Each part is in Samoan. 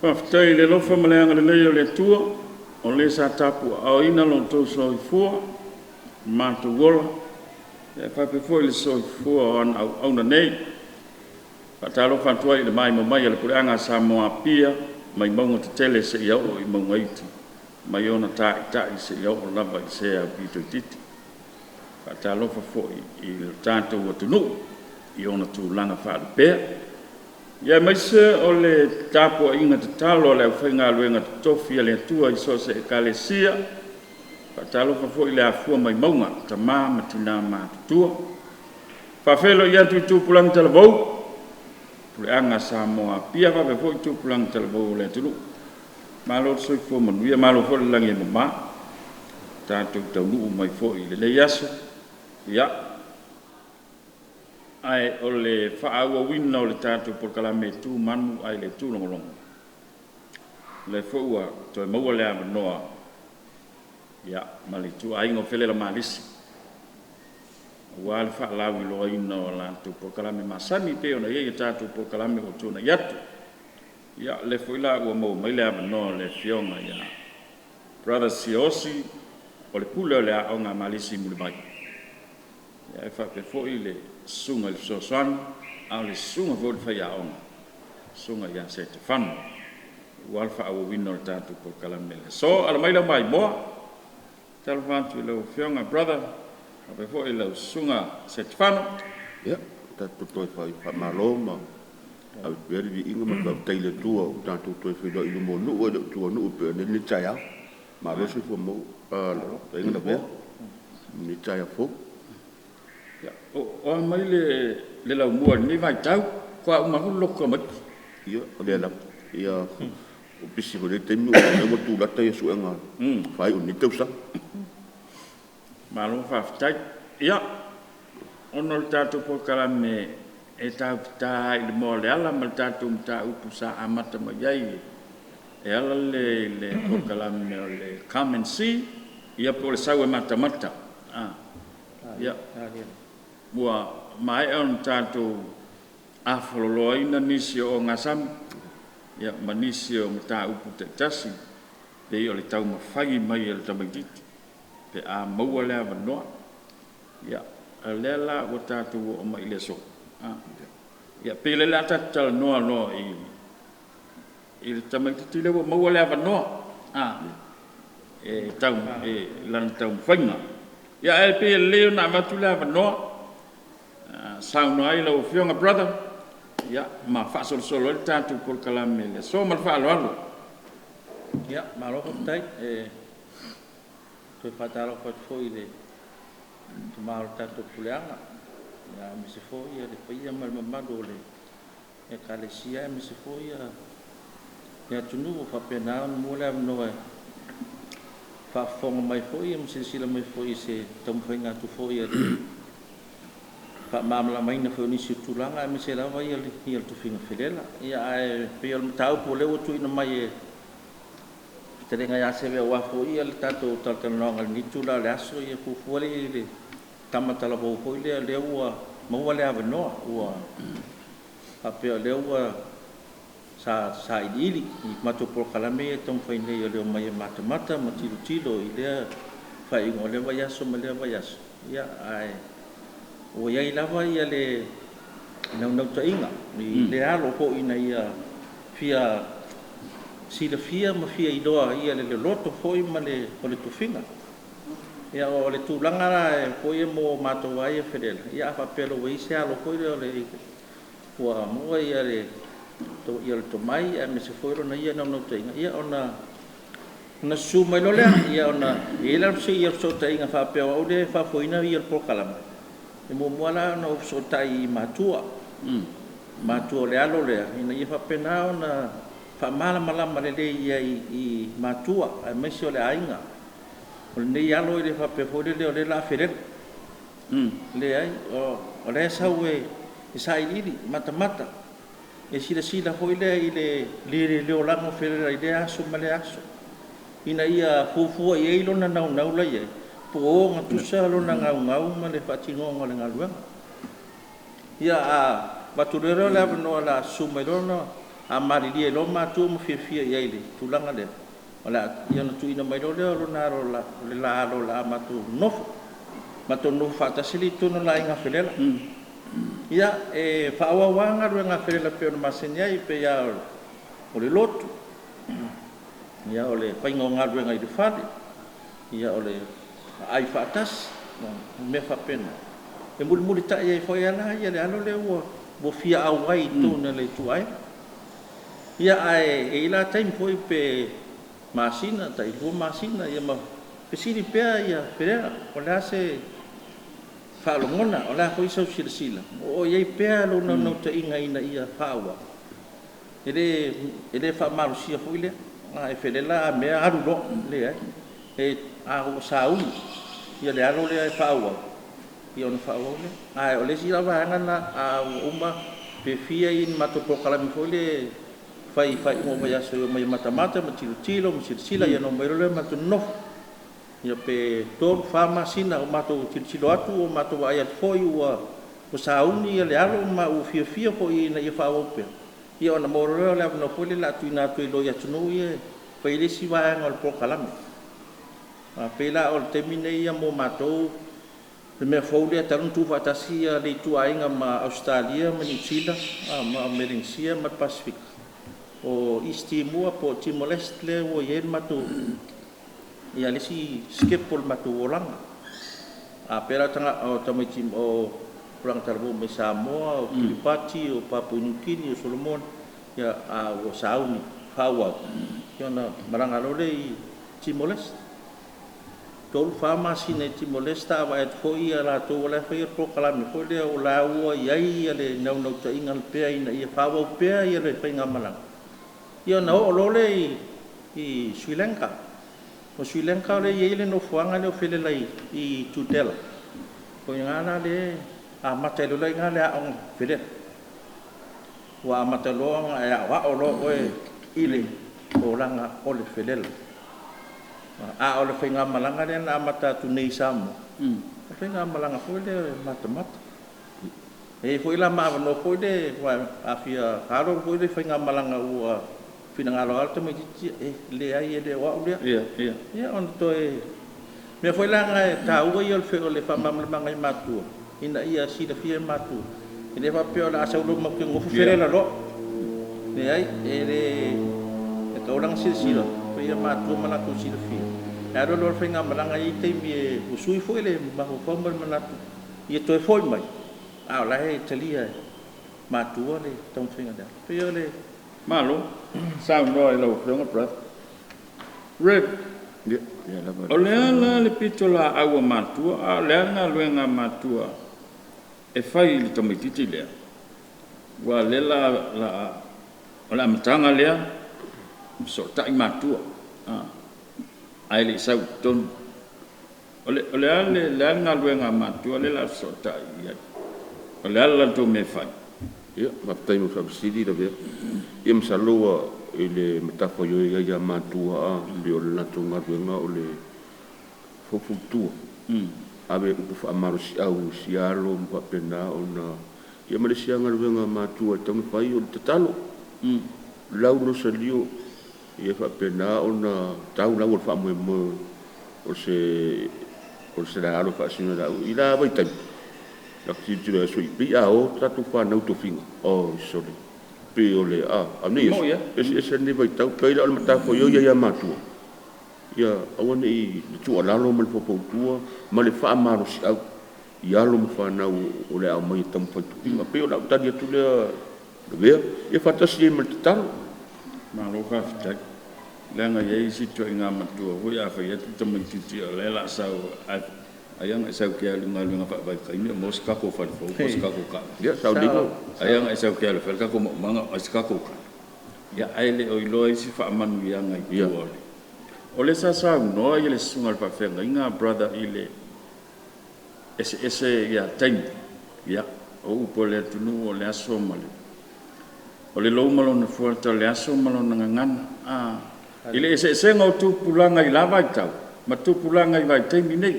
Faafetai i le alofa ma le agalelei o le Atua o le sa tapuaaoina lo outou soifua ma matou ola, ae faapea foi le soifua o ana auauna nei. E faatalofa atu ai i le maima mai a le Puleaga a Samoa Apia mai mauga tetele seia oo i mauga iti, mai ona taitai seia oo lava i se aupito itiiti. E faatalofa foi i le tatou atunuu i ona tulaga faalupea, aemaise o le tapuaiga tatalo a le aufaigaluega totofi a le Atua i so o se Ekalesia. E Faatalofa foi i le afua mai mauga i tama ma tina matutua. E faafeiloai atu i tupulaga talavou, Puleaga a Samoa Apia faapea foi tupulaga talavou o le atunuu, malo le soifua manuia malo foi le lagi e mama. Ua tatou taunuu mai foi i lenei aso, ae o le faaauauina o le tatou Polokalame e tu manu ae le tu logologo, o lea foi ua toe maua le avanoa ma le ituaiga o Felela Malisi aua le faalauiloaina o latou polokalame masani e pei ona i ai a tatou polokalame ua tuanai atu. Ia, o lea foi la ua maua mai le avanoa o le Afioga ia Brother Siaosi, o le Pule o le Aoga a Malisi i Mulivai, ae faapea foi le Susuga i le Fesoasoani a o le Susuga foi i le Faiaoga, le Susuga ia Setefano aua le faaauauina o le tatou polokalame i le aso. Alo mai lau maimoa. E faatalofa atu i lau Afioga brother faapea foi lau Susuga Setefano. Ia, tatou toe faamalo ma ave pea le viiga ma le faafetai i le Atua ua tatou toe feiloai i luma o nuu ae le o tua o nuu e pei ona i ai lenei taeao. Malo le soifua maua lau Fetalaiga Lavea i lenei taeao fou. Ia, o a mai le laumua i lenei vaitau? Faatoa uma atu le lotu tamaiti. Ia, o lea lava. Ua pisi foi i lenei taimi o lea ua tulata suega faaiu o lenei tausaga. Malo faafetai. Ia, ona o le tatou polokalame e tatou te ta lava i le moa o le ala ma le tatou mataupu sa amata mai ai e ala lea i le polokalame o le Come and See, ia po o le sau e matamata. Ia, ua maea ona tatou afaloloaina nisi o ogasami ma nisi o mataupu taitasi pei o le taumafai mai o le tamaitiiti pe a maua le avanoa. Ia, o lea la ua tatou oo mai i le aso, ia pei o lea o le a tatou talanoa loa i le tamaitiiti lea ua maua le avanoa e tau i lana taumafaiga. Ia, ae pei e lelei ona avatu le avanoa e saunoa ai lau Afioga brother ma faasolosolo ai le tatou polokalame i le aso. Ma le faaaloalo. Ia, malo faafetai. E toe faatalofa atu foi i le tama o le tatou puleaga, aemaise foi le paia ma le mamalu o le Ekalesia aemaise foi le atunuu ua faapena ona maua le avanoa e faafofoga mai foi ma silasila mai foi i se taumafaiga atu foi a le faamalamalamaina foi o nisi o tulaga aemaise lava le tofiga felela. Ia, ae pei o le mataupu o lea ua tuuina mai e le fetalaiga ia Seve aua foi le tatou talatalanoaga i lenei itula o le aso, ia fuafua lea i ai i le tama talavou foi lea, lea ua maua le avanoa, ua faapea o lea ua sa sailiili i matou polokalame ia e taumafai nei o le omai e matamata ma tilotilo i lea faaiuga o lea vaiaso ma lea vaiaso. Ia, ae ua i ai lava le naunautaiga i lea alo foi ina ia fia silafia ma fia iloa le loloto foi o le tofiga. Ia, o le tulaga la foi ia mo matou lava ia felela, ia a faapea loa ua i ai se alo foi lea ua maua le tomai aemaise foi lona ia naunautaiga, ia ona susu mai loa lea, ona i ai lea o se fesootaiga faapea o au lea e faafoeina le polokalame, e muamua la ona ou fesootai i matua, matua o le alo lea, ina ia faapena ona faamalamalama lelei i ai i matua aemaise o le aiga. O lenei alo e le faapea foi lele o lea o le a felela. Leai, o la e sau e sailiili, matamata, e silasila foi lea i le olaga o Felela i lea aso ma lea aso, ina ia fuafua i ai lona naunau la e i ai, po o ogatusa lona naunau ma le faatinoga o le galuega. Ia, a avatu loa lea o le avanoa o le a susu mai loa A malilie loa matua ma fiafia i ai i le tulaga lea, o le a, ia ona tuuina mai loa lea o lona alo o le la alo o le a matou nofo. Matou nofo faatasi lea i totonu o le aiga felela. Ia, e faaauau lava galuega a felela pei ona masani ai, pei lava o le lotu, ia o le faiga o galuega i le fale, ia o le aai faatasi, ma mea faapena. E mulimulitai ai foi lava la le alo lea ua fia auai i totonu o le ituaiga. Ia, ae i ai la taimi foi pe masina, tai 2 masina, ia ma fesili pea Felela, o le a se faalogona, o le a foi sau silasila, o i ai pea lou naunautaiga ina ia faaauau. E le faamalosia foi lea, e felela a mea alu loa, leai. A ua sauni ia le alo lea e faaauau, ia ona faaauau lea. Ae o le isi la vaega lena, a ua uma pe fia ni matou polokalame foi lea e fai i faaiuga o vaiaso e omai e matamata ma tilotilo ma silasila, ia ona omai loa lea matou nonofo. Ia pe 3, 4 masina o matou tilotilo atu o matou vaai atu foi ua sauni le alo ma ua fiafia foi ina ia faaauau pea, ia ona maua loa lea o le avanoa foi lea o le a tuuina atu ai loa i atunuu ia e fai ai le isi vaega o le polokalame. E pei la o le taimi lenei ia mo matou le mea fou lea talu ona tuufaatasi le ituaiga ma Ausetalia ma Niu Sila ma Melenesia ma le Pasefika, o East Timor po o Timor Leste lea ua i ai le matou, ia le isi sitepu o le matou olaga. A pei la o tamaiti o tupulaga talavou mai Samoa, o Kiripati, o Papua Niu Kini, o Solomona, ia a ua sauni faaauau, ia ona malaga loa lea i Timor Leste. 3, 4 masina i Timor Leste, a vaai atu foi latou o la e fai le polokalame foi lea o la ua i ai le naunautaiga pea ina ia faaauau pea le faigamalaga, ia ona oo loa lea i Sri Lanka. O Sri Lanka lea e i ai le nofoaga lea o Felela i Tudela, o i ina la lea e amata ai loa i ina le aoga Felela. Ua amata loa ona e aoao loa oe i le olaga o le felela. A o le faigamalaga lea na amata atu nei i Samoa, o le faigamalaga foi lea e matamata. E i ai foi la ma avanoa foi lea, a fia alo foi le faigamalaga ua finagalo lava le tamaitiiti, e leai e le o au lea. Ia ona toe... O le mea foi la lena e taua ia o le faamalamalamaga i matua, ina ia silafia e matua, e le faapea o le a sau loa matou te nonofo felela loa. Leai, e le... e tatau la ona silasila ia matua ma latou silafia, e alu alu lava le faigamalaga, e i ai taimi e sui foi le mafaufau ma le manatu ia toe foi mai, a o la e talia e matua le taumafaiga o le alo. E pei o le... Malo saunoa i lau Afioga brother. Rev, o le a la le pitolaau a matua, a o le a le galuega a matua e fai i le tamaitiiti lea? Ua o lea la o le amataga lea, fesootai matua, ae le i sau i totonu. O le a le galuega a matua lea o le a fesootai i ai? O le a le latou mea e fai? Ia, faafetai mo le faafesili Lavea. Ia masalo ua i le matafaioi ai a matua pei o le latou galuega o le faufautua, ave upu faamalosiau i si alo ma faapena ona... Ia ma le isi lava galuega a matua e tatau ona fai o le tatalo. Lau lou salio, ia faapena ona tau lau o le faamoemoe o se alo e faasino i lau i la vaitaimi. La tilotilo aso i pei a o tatou fanau i tofiga, oi sole, pei o le a nei eseese lenei vaitau. Pei la o le matafaioi ia matua, ia aua ne i tuualalo ma le faufautua ma le faamalosiau i alo ma fanau o le a aumai e taumafai tofiga. Pei o lau tali atu lea Lavea, ia faatasi ai ma le tatalo. Malo faafetai. Leaga e i ai isi ituaiga matua foi a fai atu le tamaitiiti o lea o le a sau, ai lava ona e sau e te alu i galuega faavaitaimi o maua se tatou fale fou po o se tatou taavale. Ia sauniga. Ai lava ona e sau e te alu e fai le tatou maumaga o ai se tatou kali. Ia, ae le o iloa ai se faamanuiaga i tua o le... O lea sa saunoa le susuga i le faafeagaiga brother i le eseese ia taimi. Ia, o upu a le atunuu o le aso ma le... O le lou ma lona fuata, o le aso ma lona gagana. I le eseesega o tupulaga i la vaitau ma tupulaga i vaitaimi nei,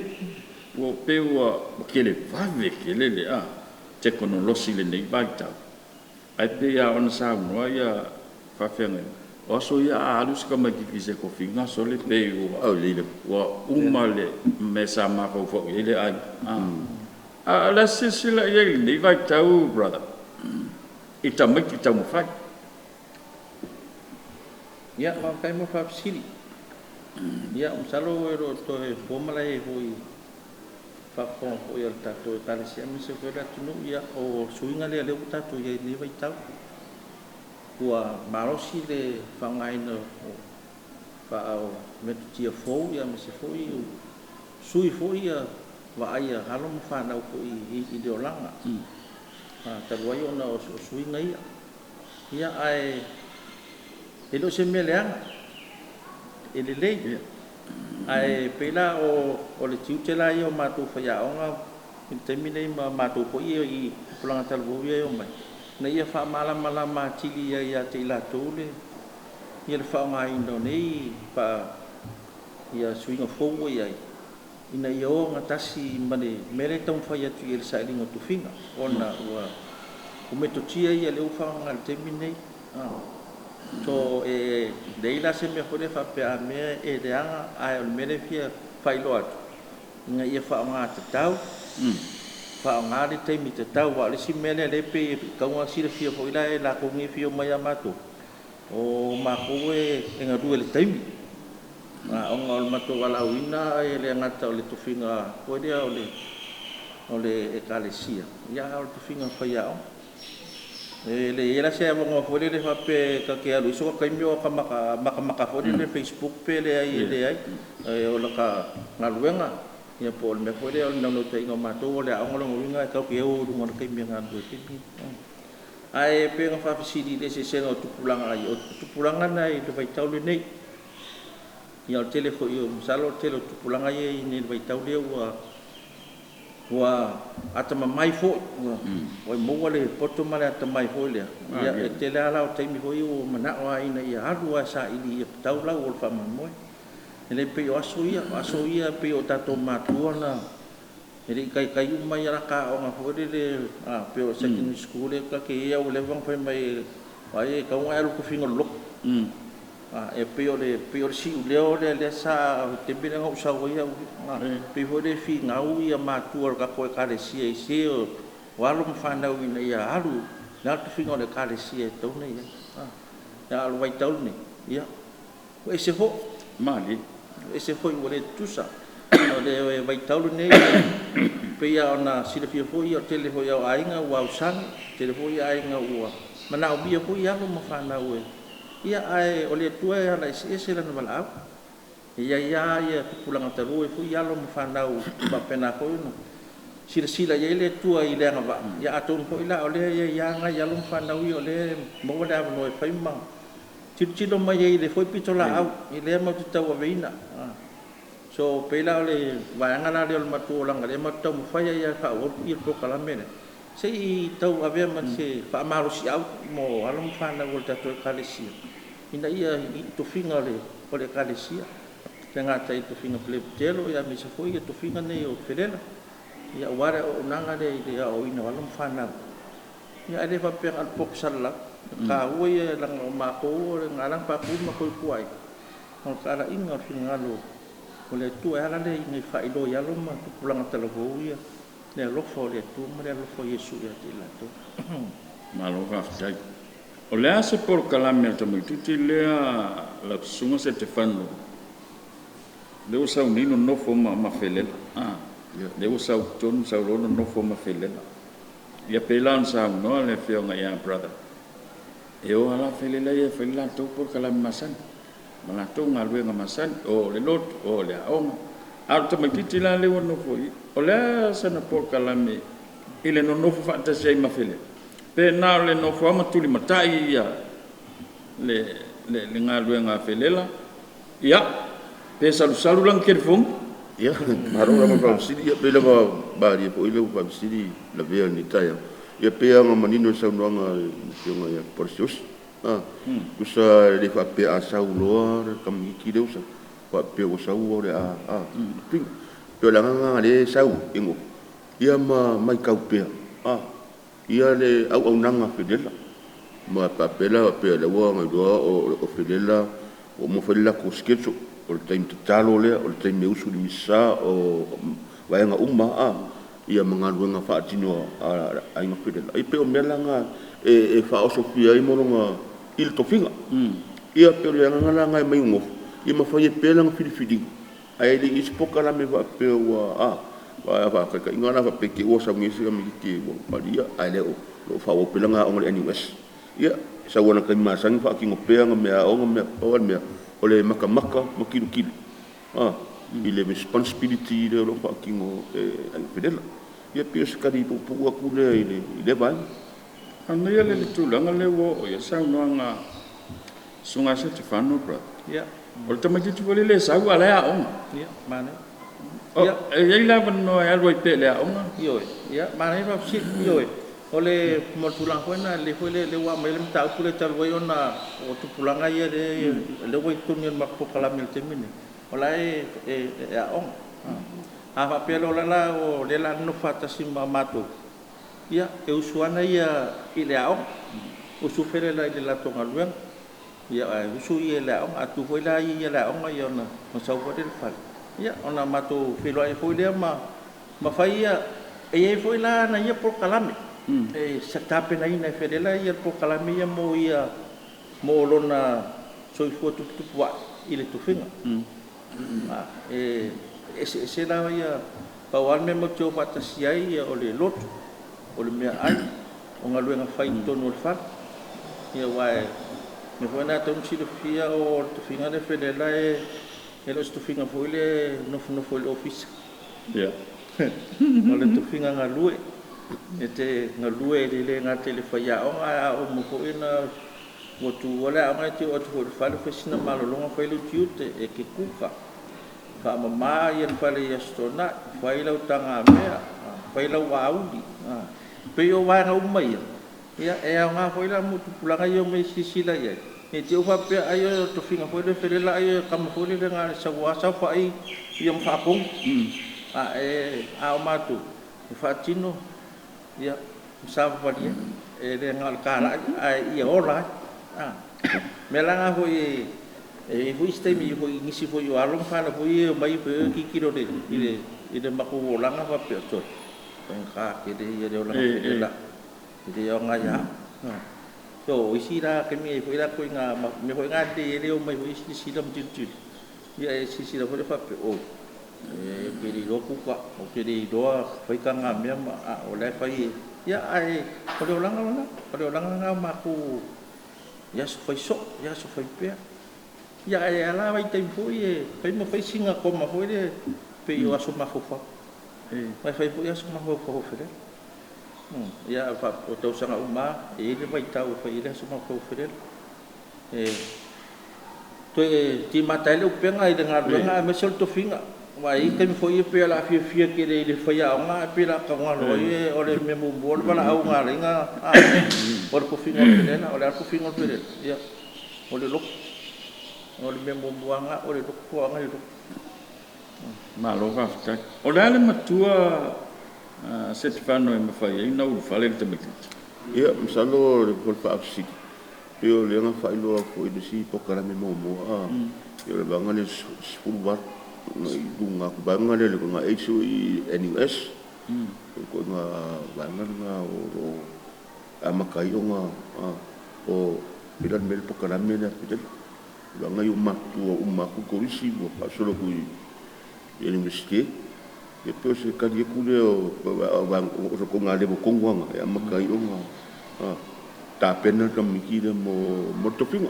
ua pei ua televave tele le tekonolosi i lenei vaitau. Ae pei lava ona saunoa faafeagaiga, o aso ia a alu si tamaitiiti i se tofiga, sole, pei ua Au lelei. Ua uma le mea sa mafaufau i ai le aiga. A o le a silasila i ai i lenei vaitau, brother, i tamaiti taumafai? Ia, faafetai mo le faafesili. Ia, masalo e le o toe po malae ai foi i faafofoga foi a le tatou Ekalesia aemaise foi o le atunuu. Ia, o suiga lea lea ua tatou i ai i lenei vaitau. Ua malosi le faaaogaina o faa-metotia fou, aemaise foi o sui foi ia vaai a alo ma fanau foi i le olaga, talu ai ona o suiga ia. Ia, ae e le o se mea leaga, e lelei. Ae pei la o le tiute la ia o matou faiaoga i le taimi nei ma matou foi ia i tupulaga talavou ia e omai, ina ia faamalamalama atili ai ia te i latou le ia le faaaogaina o nei ia suiga fou ua i ai, ina ia ogatasi ma le mea lea e taumafai atu i ai i le sailiga o tofiga, ona ua metotia ia lea ua faaaoga i le taimi lenei. So e leai la se mea foi lea faapea a mea e leaga, ae o le mea lea e fia faailoa atu, ina ia faaaoga tatau, faaaoga le taimi tatau. Aua o le isi mea lea e pei e tatau ona silafia foi la e latou nei e fia omai ia matou, o matou e galue i le taimi, ona o le matou valaauina e le gata o le tofiga foi lea o le Ekalesia, a o le tofiga faiaoga. E leai la se avanoa foi lele faapea ta te alu i ai sota taimi o ota matamata foi lele i le facebook pe leai, e leai. O lata galuega ia po o le mea foi lea o le naunautaiga o matou o le aoga, lona uiga tatou te o i luga o le taimi e galulue ai. Ae pei ona faafesili i le eseesega o tupulaga ia, o tupulaga na i le vaitau lenei. Ia o le tele foi o, masalo o le tele o tupulaga ia e i ai nei i le vaitau lea ua atamamai foi, ua maua le poto ma le atamai foi lea. Ia e tele lava la o taimi foi ia ua manao lava ina ia alu lava e saili ia tau lau o le faamoemoe. E le pei o aso ia, o aso ia pei o tatou matua na e le i taitai uma a lata aoga foi lele pei o secondary school lea ta te i ai a ua leva ona fai mai, vaai e tatau ona e alu i le tofiga o le lotu. E pei o le siuleo lea lea sa i le taimi lea na ou sau ai au, pei foi lea e finau matua o le tatou Ekalesia i se o alo ma fanau ina ia alu, o le a le tofiga o le Ekalesia e tatau ona i ai. A o le vaitau lenei, ia, ua ese foi. Malie. Ua ese foi ua le tutusa. O le vaitau lenei, e pei lava ona silafia foi, o le tele foi o aiga ua auzani, tele foi aiga ua manaomia foi alo ma fanau e… Ia ae o le Atua e ala eseese lana valaau. E i ai lava tupulaga talu, e i ai foi alo ma fanau e faapena foi ona silasila i ai le Atua i le agavaa. Ia atonu foi la o lea e i ai lava nai alo ma fanau ia o lea e maua le avanoa e fai ma tilotilo mai ai i lea foi pitolaau i lea matou te tauaveina. So pei la o le vaega la lea o le matou olaga lea matou te taumafai ai lava e faaauau le polokalame lea se i tauavea ma se faamalosiau mo alo ma fanau a le tatou Ekalesia ina ia i tofiga o le Ekalesia, e le gata i tofiga pelepitelo aemaise foi tofiga nei o felela aua le auaunaga lea i le aoaoina o alo ma fanau. Ae le faapea na o le poto salalau. O le taua ia leaga o matou na ala ona faatu le matou ituaiga, o le talaiga o le finagalo o le Atua e ala lea ina ia faailoa i alo ma tupulaga talavou ia le alofa o le Atua ma le alofa o Iesu ia te i latou. Malo faafetai. O le a se polokalame a le tamaitiiti lea lau Susuga Setefano, lea ua sau nei nonofo ma felela, lea ua sau i totonu sau loa nonofo ma felela. Ia pei la ona saunoa le afioga ia brother, e o lava la felela ia e fai le latou polokalame masani ma latou galuega masani, o le lotu, o le aoga. A o le tamaitiiti la lea ua nofo i i, o le a sana polokalame i le nonofo faatasi ai ma felela? Pe na o le nofo lava ma tulimatai le galuega a felela, ia, pe salusalu lana telefoni? Ia, malo lava mo le faafesili. Ia pei lava ua malie foi lau faafesili lavea i lenei taeao. Ia pei lava ona manino i le saunoaga a le Afioga ia Paul Siaosi, tusa e le faapea a sau loa le tamaitiiti lea ua sau, faapea ua sau o le a pei o le agaga lena lea e sau ai, ia ma matau pea ia le auaunaga felela. Ma faapea la pei o lea ua iloa o Felela ua uma ona fai le latou schedule, o le taimi tatalo lea, o le taimi e usu i le Misa, o vaega uma lava ia ma galuega faatino a Aiga Felela. E pei o mea la na e faaosofia ai lona i le tofiga. Ia pei o le agaga la lena e aumai nonofo ia ma fai ai pea lana filifiliga, ae le i i ai se polokalame faapea ua… A o le faataitaiga la faapea i te i ua sau nei si tamaititi ua malie ae o lo o faaauau pea lana aoga i le NUS. Ia, sau lava i lana taimi masani faatino pea ana meaaoga ma mea. Pau lava le mea o le matamata ma tilotilo i le responsibility lea o lo o faatino e Aiga Felela. Ia pei o se tali puupuu atu lea i lea vaega. Manaia le tulaga lea ua oo i ai le saunoaga a le Susuga ia Setefano brother. Ia. O le tamaitiiti foi lele e sau a o la e aoga. Ia, manaia. E i ai le avanoa e alu ai pea i le aoga? Ioe, ia, manaia le faafesili. Ioe, o le tulaga foi lena, lelei foi lea ua aumai le mataupu lea talu ai ona o tupulaga ia lea ua i totonu o le matou polokalame i le taimi lenei, o la e aoga. A faapea loa la o lea o le a nonofo faatasi ma matou, ia, e usu lava ia i le aoga, usu Felela i le latou galuega, ae usu ia i le aoga. A tu foi la ia i le aoga ona sau foi lea i le fale, ia ona matou feiloai foi lea ma fai ia… E i ai foi la ana ia polokalame, e tapenaina e Felela polokalame ia mo ia mo lona soifua tuputupuae i le tofiga. E eseese la ia… Pau lava le mea matou te o faatasi ai o le lotu, o le meaai, o galuega fai i totonu o le fale. Ia aua o le mea foi lena e tatau ona silafia o le tofiga lea o Felela e le o se tofiga foi lea e nofonofo i le ofisa. O le tofiga galue, e te galue e le gata i le faiaoga, ae a uma foi ona ua tuua le aoga, e te oo atu foi i le fale fai sina malologa fai lou tiute, e te kuka, faamama le fale i Aso Toonai, fai lau tagamea, fai lau auli. E pei o vaega uma ia, e aoga foi la mo tupulaga ia e omai e silasila i ai, ne i te i ua faapea ai o le tofiga foi lea o Felela ai o le tama foi lele na o le sau lava saofai ma faatonu. A o matou, e faatino ma savavali ai. E le na o le talai ae ia ola ai. O le mea la lena foi e i ai foi isi taimi i nisi foi o alo ma fanau foi ia e omai e tilotilo i le matou olaga faapea, sole, o le faigata tele ia o le olaga Felela, e le aoga ia au. O isi la taimi e i ai foi ituaiga mea foi na e lelei ai le omai foi e silasila ma tilotilo, ia e silasila foi lea faapea, oi, ou te le iloa kuka, ou te le iloa fai tagamea, a o la e fai e… Ae o le olaga lena, o le olaga lena o matou i aso fai soo, i aso fai pea. Ia ae i ai lava la vaitaimi foi e fai ma fai sina koma foi lea pei o aso mafaufau, aua e fai foi aso mafaufau o Felela. Ia o tausaga uma lava e i ai le vaitau e fai ai le aso mafaufau o Felela, e toe timata ai le upega i le galuega aemaise o le tofiga. Aua e i ai taimi foi ia pei o le a fiafia tele i le faiaoga ae pei o le a tau galo ai o le mea muamua o le valaau na ala ai ona… o le tofiga o Felela. O le a le tofiga o Felela? Ia, o le lotu. O le mea muamua lava lena o le lotu, o aga i le lotu. Malo faafetai. O le a le matua Setefano e mafai ai ona ulufale le tamaitiiti? Ia, masalo o le faafesili, pei o lea na faailoa atu foi i le isi polokalame muamua, o le vaega lea 18 agai i luga atu, le vaega lea o le age i le NUS. O le ituaiga vaega lena o lo o amata ai ona… O pei la o le mea lea o le polokalame lea a Felela. O vaega ia ua matutua uma atu Kolisi ua faasolo atu i le Iunivesite. Ia pei o se tali atu lea, o le ituaiga level tonu lava lena e amata ai ona tapena le tamaitiiti lea mo le tofiga.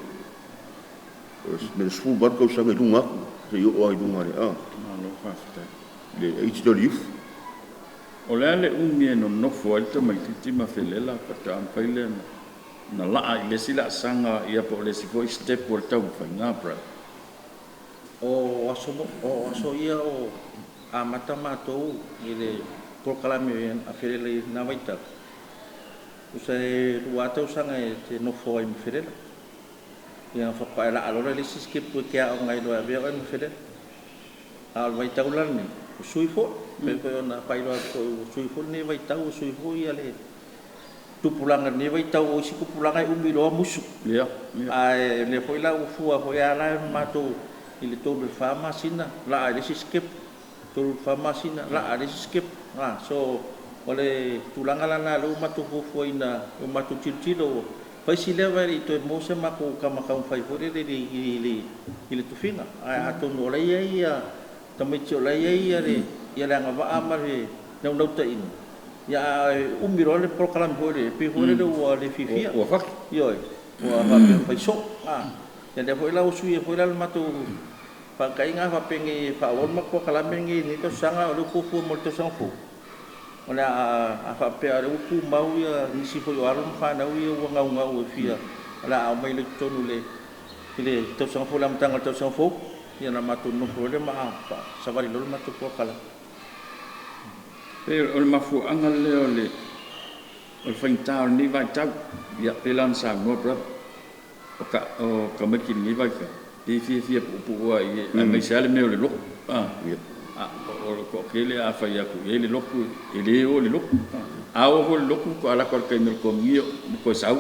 O le 18 tausaga i luga atu seia oo lava i luga i le Malo faafetai. le age lea o le youth. O le a le umi e nonofo ai le tamaitiiti ma Felela faatoa mafai lea ona laa i le isi laasaga ia po o le isi foi step o le taumafaiga, brother? O aso ia o amata matou i le polokalame a Felela i lena vaitau, tusa e 2 tausaga e te nofo ai ma Felela. Ia ona faatoa e laa loa lea i le isi sitepu e te aoga ai loa e avea oe ma Felela. A o le vaitau la lenei, ua sui foi, pei foi ona faailoa atu foi ua sui foi lenei vaitau ua sui foi le tupulaga i lenei vaitau, o isi tupulaga e umi loa musu. Ae o lea foi la ua fua foi lava la matou i le 3 i le 4 masina laa i le isi sikepu, 3 i le 4 masina laa i le isi sikepu. So o le tulaga la lena o lea ua matou fuafuaina, ua matou tilotilo ua fai si leva e le i toe maua se matou tama taumafai foi lele i le tofiga. Ae atonu o la e i ai tamaiti o la e i ai le agavaa ma le naunautaiga, ae umi loa le polokalame foi lele, pei foi lele ua le fiafia. Ua faki. Ioe, ua faapea ua fai soo. Ia lea foi la ua sui ai foi la le matou faataitaiga a faapea nei e faaauau le matou polokalame lenei i lenei tausaga, o lea ua fuafua mo le tausaga fou, o le a faapea o lea ua tumau nisi foi o alo ma fanau ia ua naunau e fia, o le a aumai loa i totonu i le tausaga fou i le amataga o le tausaga fou, ia ona matou nonofo loa lea ma savali loa le matou polokalame. Pei o le mafuaaga lea o le faigata o lenei vaitau. Ia pei la ona saunoa brother, o tamaiti i lenei vaitau, pei e fiafia puupuu lava aemaise lava le mea o le lotu. O le toatele a fai atu i ai le lotu, e le o i le lotu. A oo foi i le lotu faatoa alu atu lava i le taimi o le komunio ma toe sau.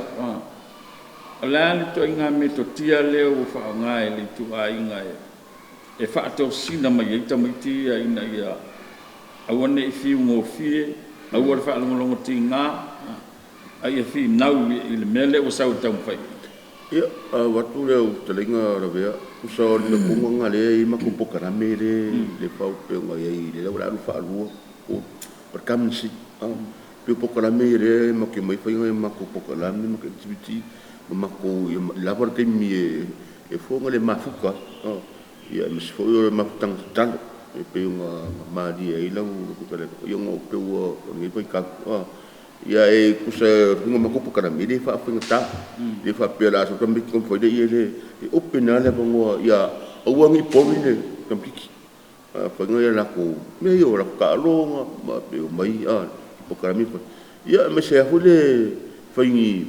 O le a le ituaiga metotia lea ua faaaoga e le ituaiga e faatosina mai ai tamaiti ia ina ia aua ne i fiu gofie, aua le faalogologo tiga, a ia finau i le mea lea ua sau e taumafai i ai? Ia, avatu lau fetalaiga Lavea, tusa o le mea tonu lava lena o lea e i ai matou polokalame lea e fau pei ona i ai, lea o le a alu faalua, o le CAMCI. Pei o polokalame ia o lea matou te omai fai nai a matou polokalame ma matou activity ma matou, ia lava le taimi e fua le mafuta ai, aemaise foi o le mafutaga tatalo e pei ona malie ai lau fetalaiga, ia ona e pei o lenei vaitau. Ia e tusa o le faiga o matou polokalame, e le faafaigata, e le faapea o le a sau le tamaititi ona fai lea, e leai. E open lava le avanoa ia aua ne i boring le tamaititi. Fai nai a latou mea ia o latou taaloga ma pe omai i polokalame ia fai. Ia aemaise lava foi le fai ni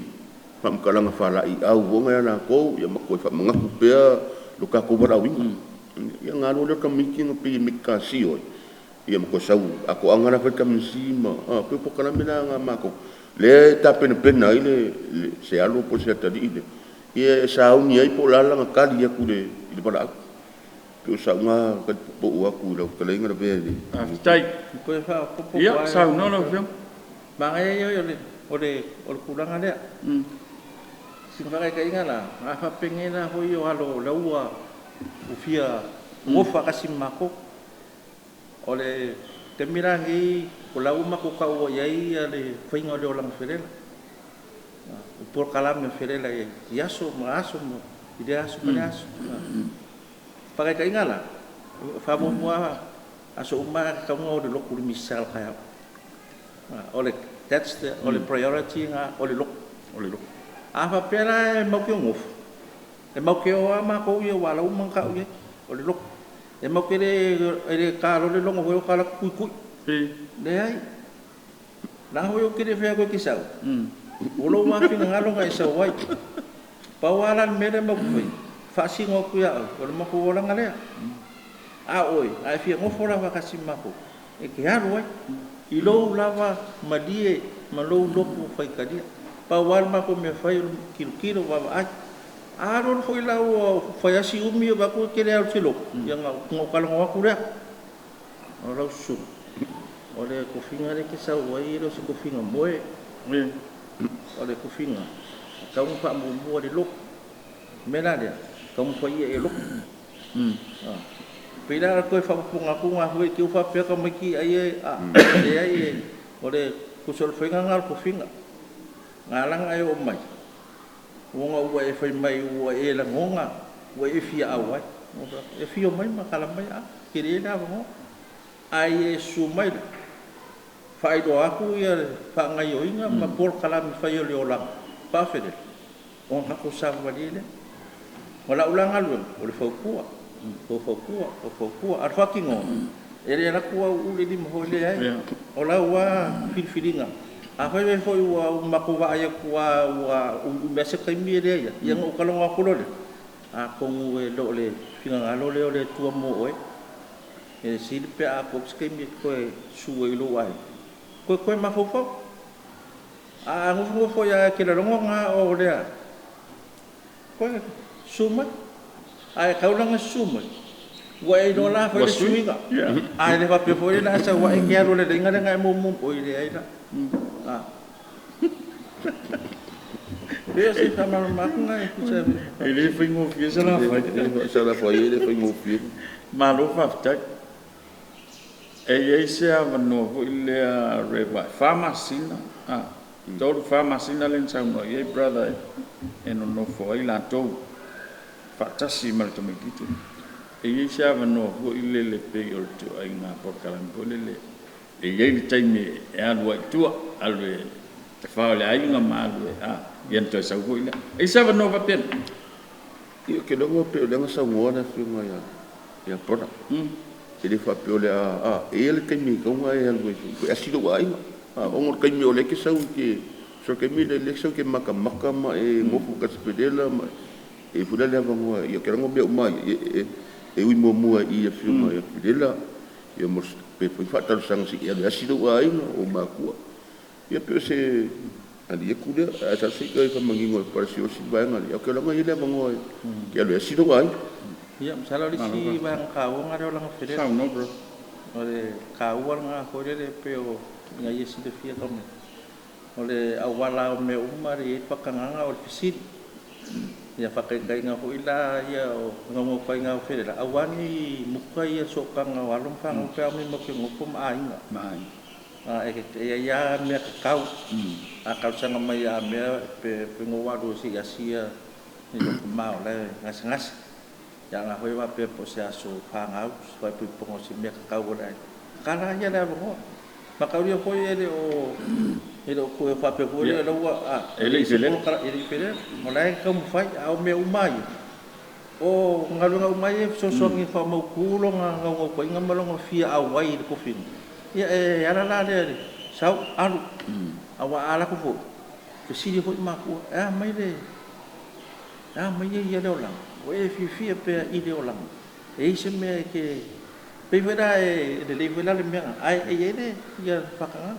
faamatalaga faalaeiau foi lea a latou ma toe faamanatu pea lo tatou valaauina. Ia ona alu lea o le tamaiti pei e metasio ai, ia ma toe sau atoaga la e fai le CAMCI ma… pei o polokalame la na a matou lea e tapenapena ai se alo po o se atalii lea e sauni ai po o le a lana tali atu i le valaau. Pei o sau na tali puupuu atu i lau fetalaiga Lavea i le… Faafetai. Toe faaopoopo Ia, atu saunoa lava. Lau Afioga. Manaia ia o le tulaga lea. Sina faataitaiga la, a faapea nei la foi o alo o la ua fia nonofo faatasi ma matou. O le taimi la lenei o la ua matou taua i ai le faiga o le olaga felela, o polokalame felela i aso ma aso, i lea aso ma lea aso. Faataitaiga la, faamuamua lava aso uma e tatau ona o i le lotu i le misa i le taeao. O le that's the o le priority lena o le lotu. O le lotu. A faapea la e matou te o nofo, e matou te o lava matou ia aua o la ua uma ona tau i ai, o le lotu. E matou te le ta loa le logo foi lea ua ta alu atu tuitui. Leai. Leaga foi ou te le fai atu e te sau, o lou lava finagalo na e sau ai. Pau lava la le mea lea matou te faia, faasino atu ia oe, o le matou olaga lea. A o oe, a e fia nofo la faatasi ma matou, e te alu ai i lou lava malie ma lou loto faitalia. Pau lava le matou mea e fai o le tilotilo ma vaavaai. A alu alu foi la ua fai lava si umi ae vaai atu e te le alu i se lotu, ia ona ou talanoa atu lea. O lau susuga, o le tofiga lea e te sau ai e le o se tofiga moe. O le tofiga, e tatau ona faamuamua le lotu. O le mea la lea, taumafai ia e lotu. Pei la o le toe faaopoopoga atu lena foi i te i ua faapea tamaiti ai e… leai o le tusa o le faiga lena o le tofiga. Na ala ona e oo mai, ona ua e fai mai ua e lagona ua e fia auai. Ou fai atu, e afio mai ma tala mai Aana, e tele le avanoa. Ae ia e susu mai la, faailoa atu le faagaoioiga ma polokalame fai o le olaga faafelele, ona tatou savavali ai lea. O lau la galuega, o le fautua, o fautua, o fautua. A o le faatinoga, e le alu atu au uu le lima foi lea, leai. O lau lava filifiliga, afai foi ua matou vaai atu lava ua umiumi lava se taimi e leai lava, ia ona ou talanoa atu loa lea, atonu e le o le finagalo lea o le Atua mo oe, e sili pe a tuu atu se taimi e te toe susu ai i lou aiga, toe mafaufau. A nofonofo ia e ke lalogo ga o lea koe susu mai ae taulaga susu mai ua e iloa la fai le suiga ae le faapea foi le a sau ae ke alu le leiga lea e mumu oi leai la a pei se faamalamalamaga e tusa. E le faigofie se lafai. Sa lafai e le faigofie. Malo faafetai. E i ai se avanoa foi lea Reva, 4 masina, 3, 4 masina lea na saunoa i ai brother e nonofo ai latou faatasi ma le tamaitiiti. E i ai se avanoa foi lele pei o le ituaiga polokalame foi lele e i ai le taimi e alu ai i tua, alu e fa o le aiga ma alu e ia na toe sau foi lea. E i ai se avanoa faapena? Ia, ke logo pe o le saunoa le afioga ia brother. E le faapea o le a e ia le taimi taunga e alu e asi lou aiga. Ona o le taimi o lea e te sau i ke so taimi le le sau ke makamaka ma e gofu ka sepelela ma e fula le avanoa ia ke logo mea uma ia e ui muamua i afioga ia Filela ia mo pe foi faatalosaga se i alu e asi lou aiga o makua. Ia pe o se ali aku lea ae sa se i famanino e palasi o si vaega lea. Ke logo ia le avanoa ke alu e asi lou aiga. Ia, masalo le isi vaega taua lea o laga felela. Saunoa, bro. O le taua lena foi lele pei o ina ia silafia tama o le auala o mea uma le i ai le faatagaga o le fesili ia faataitaiga foi la ia o gaugautai o felela aua ni muka ia sootaga o alo ma fanau pe a omai matou te nonofo ma aiga. Ma aiga. A e e ia mea tatau a talosaga mai a mea pe pe go alu se i asia i loko ma o le gasegase ia la foi faapea po o se aso fanau faaipoipoga o se mea tatau o le aiga kala ia le avanoa mataulia foi e le o toe faapea foi le laua a E le i felela. E le i felela o la e taumafai a o mea uma ia o galuega uma ia e fesoasoani e faamautu lona naunautaiga ma lona fia auai i le tofiga ia e ala la lea le sau alu aua a alu atu foi fesili foi matua e a mai le e a mai ia le olaga ua e fiafia pea i le olaga e i se mea e te pei foi la e lelei foi la le mea ae e i ai le ia faatagaga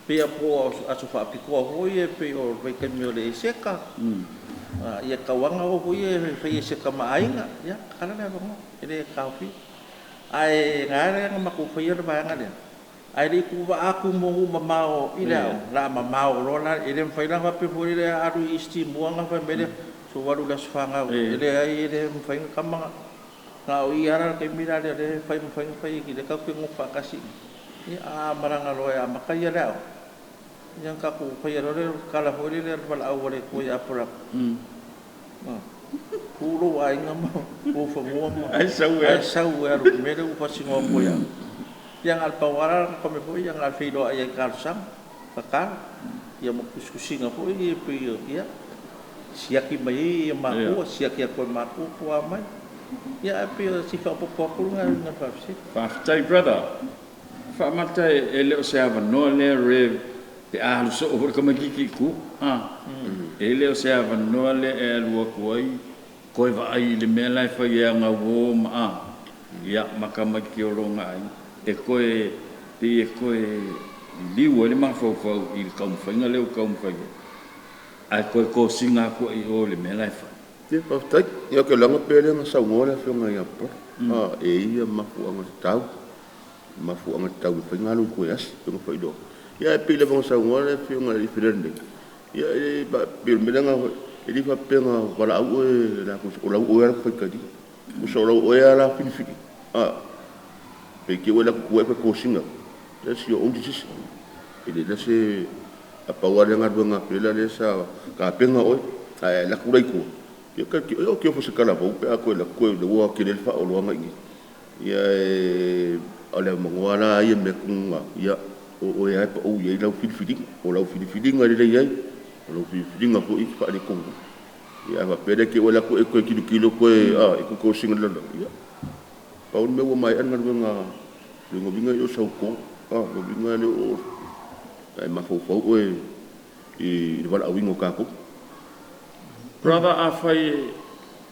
pei a po aso faapitoa foi e pei o le vaitaimi o le Eseta ia tauaga o foi e fai Eseta ma aiga ia kala le avanoa e le taofia ae na ala na matou faia le vaega lea ae le i tuuvaa atu mo nuu mamao i le aoga la mamao loa la e le mafai la faapea foi lea alu i East Timor na fai mai lea sou alu i le aso fanau e leai e le mafai ona tama na o i ala le taimi la lea lea fai mafai ona fai lea tatou te nonofo faatasi ia a malaga loa e amata ia le aoga ia na tatou faia loa le tala foi lele a le valaau a le Atua ia Aperamo, tu lou aiga ma ou fanua ma Ai sau e ai sau e alu i le mea lea ua faasinoa atu ia ia na o le pau lava la kame foi ia na o le feiloai ai talosaga tatalo ia ma tusitusiga foi ia pei ia siaki mai ai ia matua siaki atu e matua po a mai ia ae pei o si faaopoopo atu lena i le faafesili. Faafetai, brother. Faamata e le o se avanoa lea Rev pe a alu soo foi le tamaitiiti i tua. E le o se avanoa lea e alu atu ai koe vaai i le mea la e fai e agauō ma a ia ma tamaiti o lona aiga e koe pei e koe liliu ai le mafaufau i le taumafaiga lea ua taumafai ai ae koe kosina atu ai i o i le mea la e fai. Ia, faafetai. Ia, ke laga pe le na saunoa le afioga ia brother. E ia mafuaaga tatau. Mafuaaga tatau e fai alu i tua e asi pe na faailoa. Ia e pei lava ona saunoa le afioga i le Felela nei. Ia e pe o le mea lea e le faapea na valaau oe la o lau oe ala faitali. Usa o lau oe ala filifili. Pe ke oe la ku e kosina. That's your own decision. E le la se a pau ale galuega Felela lea sa kapena oe. Ae la ku lai tua. Ia ka ki o ke fo se kala vau pe a koe la koe le ua ke le faaloaga i ia e o le mangoa la ia me kunga ia o o e ai pa o ia lau filifiliga o lau filifiliga le ai o lau filifiliga foi faaletonu ia fa pele ke wala ko e koe kilo kilo koe a e ku ko singa la ia pau le mea ua mai ana galuega luga vinga i o sau ko a lo vinga le o ai mafaufau oe i le valaauina o tatou. Brother, afai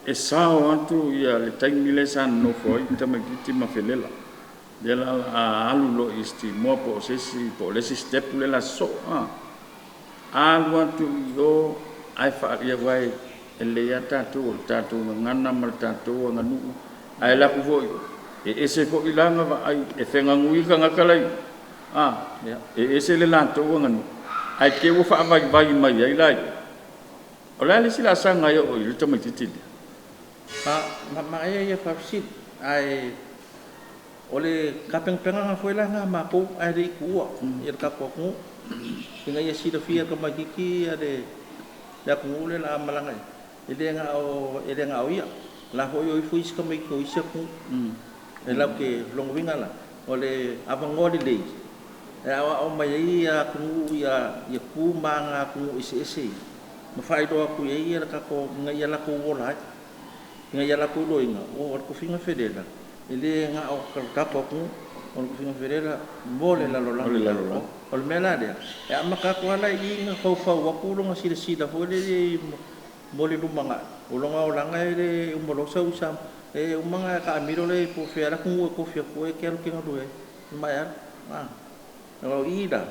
e sao atu ia le taimi lea sa nonofo ai tamaitiiti ma Felela lea la a alu loa i East Timor po o se isi po o le isi step le la sosoo a Alu atu i o ae faaalia aua e lelei lava tatou o le tatou gagana ma le tatou aganuu, ae alu atu foi e ese foi la ona vaai e feganui tagata la i o, e ese le latou aganuu, ae te i ua faavaivai mai ai la i o. O le a le isi laasaga e oo i ai le tamaitiiti lea? Manaia ia o le faafesili, ae o le tapenapenaga foi la lena a matou ae le i tuua le tatou atunuu, ina ia silafia e le tamaitiiti le atunuu lea o le a malaga i ai, e le na o ia, o la e foi e o ifo isi tamaiti o isi atunuu. E latou te… o lona uiga la, o le avanoa lelei e aoao mai ai atunuu ia tu ma aga a atunuu eseese ia, ma faailoa atu i ai le tatou… ina ia latou ola ai, ina ia latou iloaina, o le tofiga felela, e le na o le tatou atunuu, o le tofiga felela mo le lalolagi atoa. O le mea la lea, e amata atu lava la i i ona faufau atu lona silasila foi lele mo le lumanai, o lona olaga e le uma loa sau i Samoa. E uma ona e taamilo lea po o fea lava le atunuu e tofi atu oe e te alu e te galue ai, e maea atu. O i la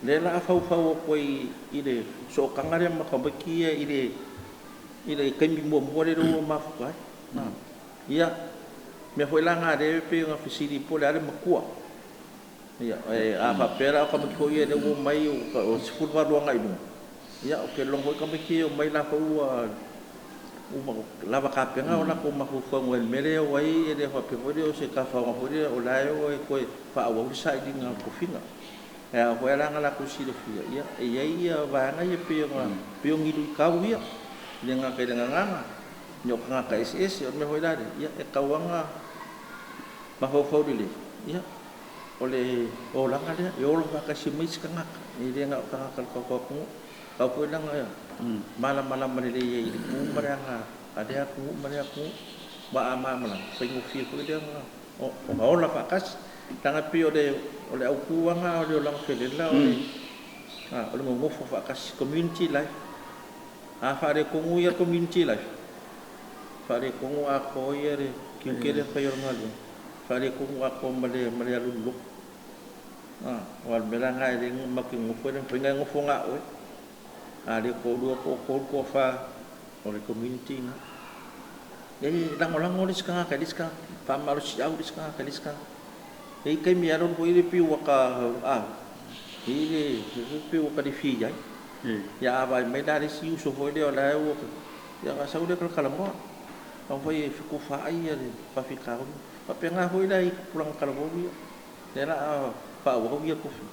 lea o le a faufau atu ai i le sootaga lea ma tamaiti ia i le taimi muamua lea ua mafuta ai. Ia, o le mea foi la lena lea e pei ona fesili po o le a le matua. A faapea la o tamaiti foi ia lea ua omai ua 18 agai i luga, ia ou te lagona foi tamaiti ia e omai latou ua lava tapena o latou mafaufauga i le mea lea e o ai, e le faapea foi lea o se tafaoga foi lea o la e o e toe faaauau le sailiga o tofiga. E ao foi la ona latou silafia e i ai vaega ia pei o ni luitau ia, e le gata i le gagana, o tagata eseese. O le mea foi la lea, e tatau lava ona mafaufau lelei, o le olaga lea, e ola faatasi ma isi tagata, e le na o tagata o le tatou atunuu. E tatau foi la ona malamalama lelei ai i le tu ma le aga a lea atunuu ma lea atunuu. Aua a malamalama, e faigofie foi lea ona ola faatasi. Leaga e pei o le autu lava lena o le olaga felela o le nonofo faatasi, community life. A faaletonu le community life, faaletonu atoa le tiute lea e fai o le galuega, faaletonu atoa ma le alu i le lotu. Aua o le mea la lena e ala ai ona matou nonofo, e le mafai ona e nofo na o oe. A le toalua, toatolu, toafa, o le community lena. E lagolago le isi tagata i le isi tagata, faamalosiau le isi tagata i le isi tagata. E i ai taimi e alu alu foi lea pei ua ta, e pei ua ta le fia i ai. Ia a vaai mai la le isi uso foi lea o la e ua, ia ona sau lea talatalanoa, taumafai e fetufaai le faafitauli. E faapena foi la i tupulaga talavou ia, lea o le a faaauau tofiga.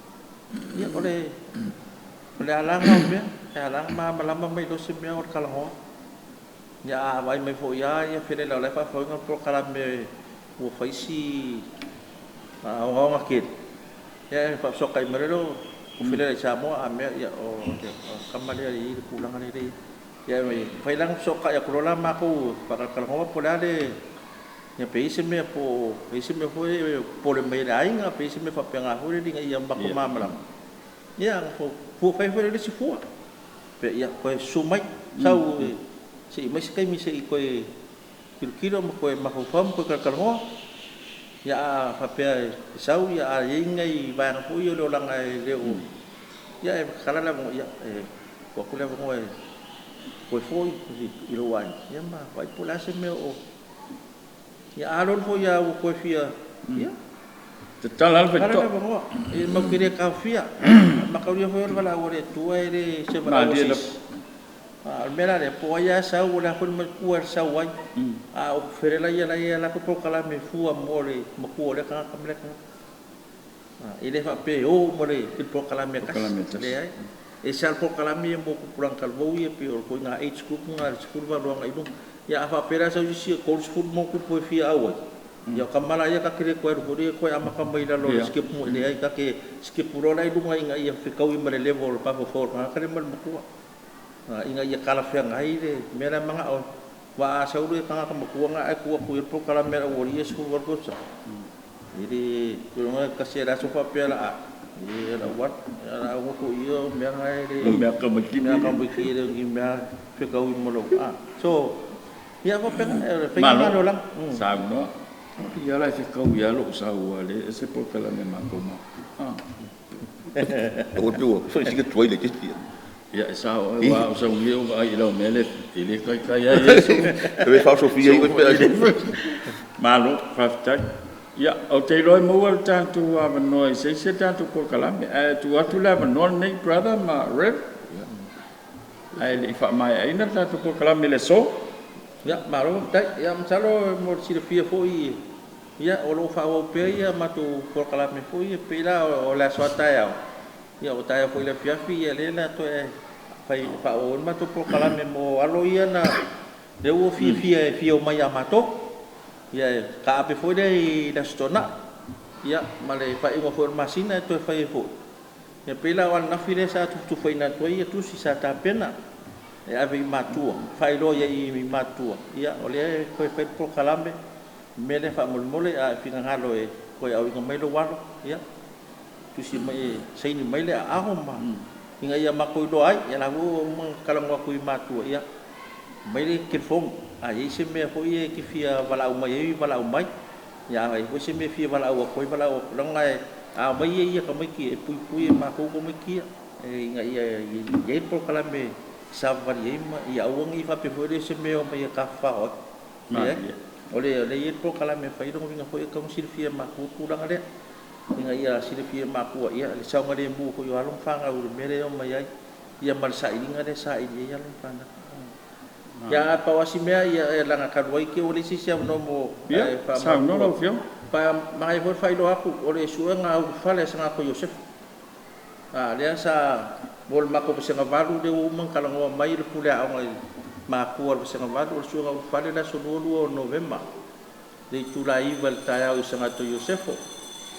Ia o le ala lena o mea, e ala ona malamalama ma iloa se mea o le talanoa. Ia a vaai mai foi lava felela o la e faafeauina le polokalame ua fai si ogaoga tele, ia ona faafesootai mai loa lea o felela i Samoa, a mea e o le tama lea e i ai le tulaga lea e i ai. Ia e mafai la ona fesootai atu loa la matou e faatalatalanoa po o le a le… pe i ai se mea po o i ai se mea foi lea e popole mai ai le aiga pe i ai se mea faapena foi lele ina ia matou malamalama, ia ona fai foi lea o le isi fua. Faapea, ia, toe susu mai, sau se i aumai se taimi se i toe tilotilo ma toe mafaufau ma toe talatalanoa. Ia a faapea e sau ae i ai ni nai vaega foi ia o le olaga e le o… ia e tatala le avanoa, e tuu atu le avanoa e toe foi i lou aiga ma vaai po o le a se mea o… Ia a alualu foi lava ua toe fia, ia, Tatala lava le tatala le faitotoa. avanoa. E matou te le taofia. A mataulia foi o le valaau a le Atua e le o se valaau a Malie se lava. isi. A o le mea la lea, po o ai lava e sau, o le a foi le matua e sau ai, a o felela ia la e i ai a latou polokalame e fua mo le matua o lea tagata ma lea tagata. E le faapea e o uma i le polokalame e tasi, Polokalame e tasi. leai. E ese lava le polokalame ia mo tupulaga talavou ia pei o ituaiga age group na 18 agai i luga. Ia a faapea la e sau se isi e 30+ e fia auai, ia o tama la ia ta te le toe alu foi lea toe amata mai lalo o le sikepu, leai, ta te sikepu loa la i luga ina ia fetaui ma le level o le mafaufau o le tagata lea ma le matua, ina ia talafeagai le mea la e manao ai. Aua a sau le tagata matua lena ae tuu atu i ai le polokalame a le aualii ia 18 tausaga, e le seiloga e tasi lava i le aso faapea o le a, e o le a ou alu, o le a ou nofoia o mea na e le O mea a tamaitiiti. Mea a tamaiti e le o ni mea fetaui ma lou… So, ia faapena, o le faiga Malo. lena o le olaga. Saunoa. Ia la e fetaui lava lou sau aua e leai se polokalame a matou ma. Ua pei ua fai sina tuai laitiiti. Ia, e sao aua o sau ia ou vaai i lau mea lea e le taitai ai e sou. E faaosofia ai oe pe a. Malo faafetai. Ia, ou te iloa e maua le tatou avanoa i se isi a tatou polokalame, ae tuu atu le avanoa lenei brother ma Rev ae le i faamaeaina le tatou polokalame i le aso. Ia, malo faafetai. Ia, masalo mo le silafia foi, ia, o lo o faaauau pea ia matou polokalame foi ia, pei la o le aso a taeao, ia o taeao foi i le afiafi, ia lea o le a toe fai faaauau ai le matou polokalame mo alo ia na lea ua fiafia e fia omai ia matou. Ia, e taape foi lea i le Aso Toonai, ia ma le faaiuga foi o le masina e toe fai ai foi. Ia pei la o ananafi lea sa tufatufaina atu ai tusi sa tapena e ave i matua, faailoa i ai i matua, ia o lea e toe fai le polokalame. O le mea lea faamolemole, a e finagalo e toe auina mai lou alo, ia tusi mai e saini mai le aao ma ina ia matou iloa ai. Ia la foi ua uma ona talanoa atu i matua, ia aumai le telefoni, a i ai se mea foi ia e te fia valaau mai ai, valaau mai. Ia a i ai foi se mea e fia valaau atu ai, valaau atu, leaga a omai ia tamaiti e puipui e matou tamaiti ia, ina ia i ai le polokalame e savavali ai ma ia aua ne i faapea foi lea o se mea e omai e tafafao ai. Leai, o lea e i ai le polokalame e fai, o lona uiga foi e tatau ona silafia e matua le tulaga lea, ina ia silafia e matua le saogalemu foi o alo ma fanau i le mea lea e omai ai, ia ma le sailiga lea e saili ai alo ma fanau. Ia, ae pau lava si mea, ia leaga talu ai te i ua leai se isi avanoa mo… Ia, ae saunoa lau faamalulu atu. Afioga. Manaia foi le faailoa atu, o le suega ulufale a Sagatoi Iosefo, a lea sa mo le matou Vasega 8 lea ua uma ona talanoa mai le pule aoga i matua o le Vasega 8, o le suega ulufale le aso 22 o Novema i le itula e 9:00 i le taeao i Sagatoi Iosefo.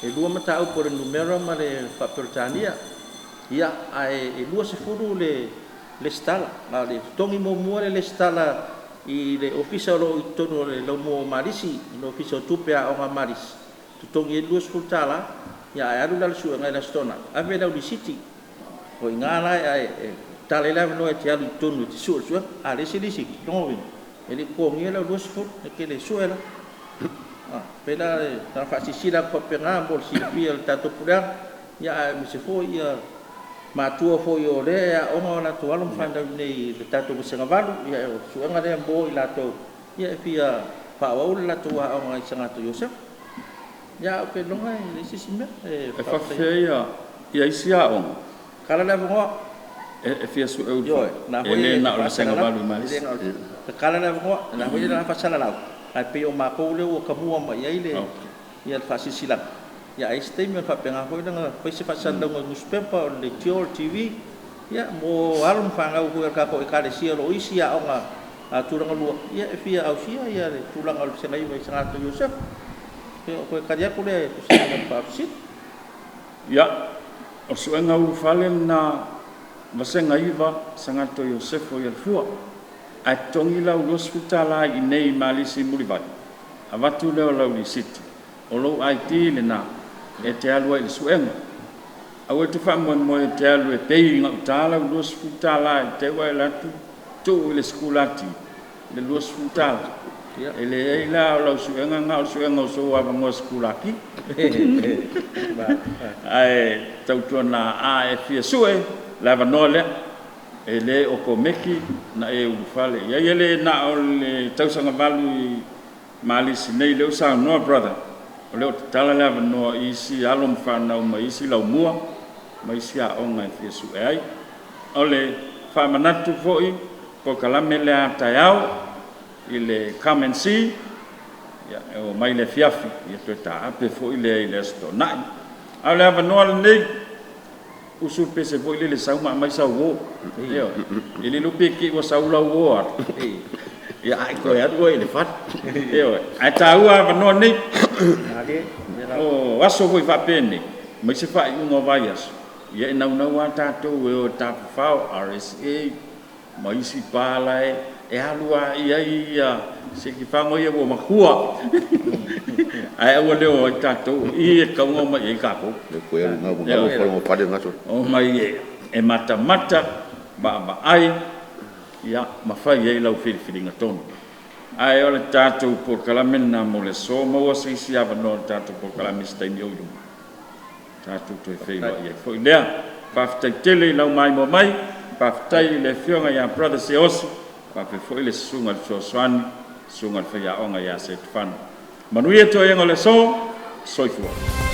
E lua mataupu o le numera ma le faa-Peretania. Ia, ae 20 le resitala, a o le totogi muamua le resitala i le ofisa o lo o i totonu o le laumua o Malisi, i le Ofisa o Tupe Aoga a Malisi, totogi ai le $20, ia ae alu la i le suega i le Aso Toonai, ave lau lisiti. O i ina la e tatala ai le avanoa e te alu i totonu e te sue i le suega. A leai se lisiti, lona uiga e le i totogia lau $20, e te le sue la. E pei la na ona faasilasila atu faapena mo le silafia e le tatou pulega, aemaise foi matua foi o lea e aooga o latou alo ma fanau i inei i le tatou Vasega 8. Ia o le suega lea mo i latou e fia faaauau le latou aoga i Sagatoi Iosefo. Ia ae ou te lagona e leai se isi mea. E E faafetai. faafefea ia isi aoga Tatala le avanoa. e fia sue Ioe, ulufale? na E foi le e na o le Vasega faasalalau, 8 i e le Malisi. na o le tatala le avanoa, o lena foi o le a faasalalau, ae pei o matou lea ua tamua mai i ai le le faasilasilaga. Ia a i ai se taimi ona faapena foi lea ona fai se faasalalauga i le nusipepa, o le leitio, o le TV, ia mo alo ma fanau foi a le tatou Ekalesia o lo o i isi aoga tulagalua e fia ausia le tulaga o le Vasega 9 i Sagatoi Iosefo. Ia o le toe tali atu lea e tusa ai ma le faafesili. Ia, o le suega ulufale lena Vasega 9 Sagatoi Iosefo i Alafua. Ae totogi lau $20 i inei i Malisi i Mulivai, avatu lea o lau lisiti, o lou ID lena e te alu ai i le suega. Aua e te faamoemoe e te alu e pay i gauta lau $20 i te i ua e alu atu tuu i le sikulati le $20. E leai la, o lau suega lena o le suega o sou avanoa sikulaki. Ae tautuana a e fia sue, le avanoa lea, e le okomeki ona e ulufale i ai. E le na o le tausaga 8 i Malisi nei, lea ua saunoa brother, o lea ua tatala le avanoa i isi alo ma fanau mai isi laumua ma isi aoga e fia sue ai. O le faamanatu foi polokalame lea a taeao i le Come and See, ia, e omai le afiafi, ia toe taape foi lea i le Aso Toonai. A o le avanoa lenei, usu le pese foi lele sau ma aumai sau uo. Ioe, e le iloa pe te i ua sau lau uo alu, ia ae toe alu oe i le fale. Ioe, ae taua avanoa nei. O aso foi faapenei, ma isi faaiuga o vaiaso, ia e naunau lava tatou e o e tafafao RSA ma isi pa la e alu lava i ai ia sikifago ia ua matua, ae aua le o ai tatou, o i e tatau ona omai i ai tatou. Le toe alu galu fale gaso. Omai e matamata, vaavaai, ia ma fai ai lau filifiliga tonu. Ae o le tatou polokalame lena mo le aso, maua se isi avanoa o le tatou polokalame i se taimi o i luma, tatou toe feiloai ai foi lea. Faafetai tele i lau maimoa mai. Faafetai i le Afioga ia Brother Siaosi, faapea foi le Susuga i le Fesoasoani, Susuga i le Faiaoga ia Setefano. Manuia toega o le aso, soifua.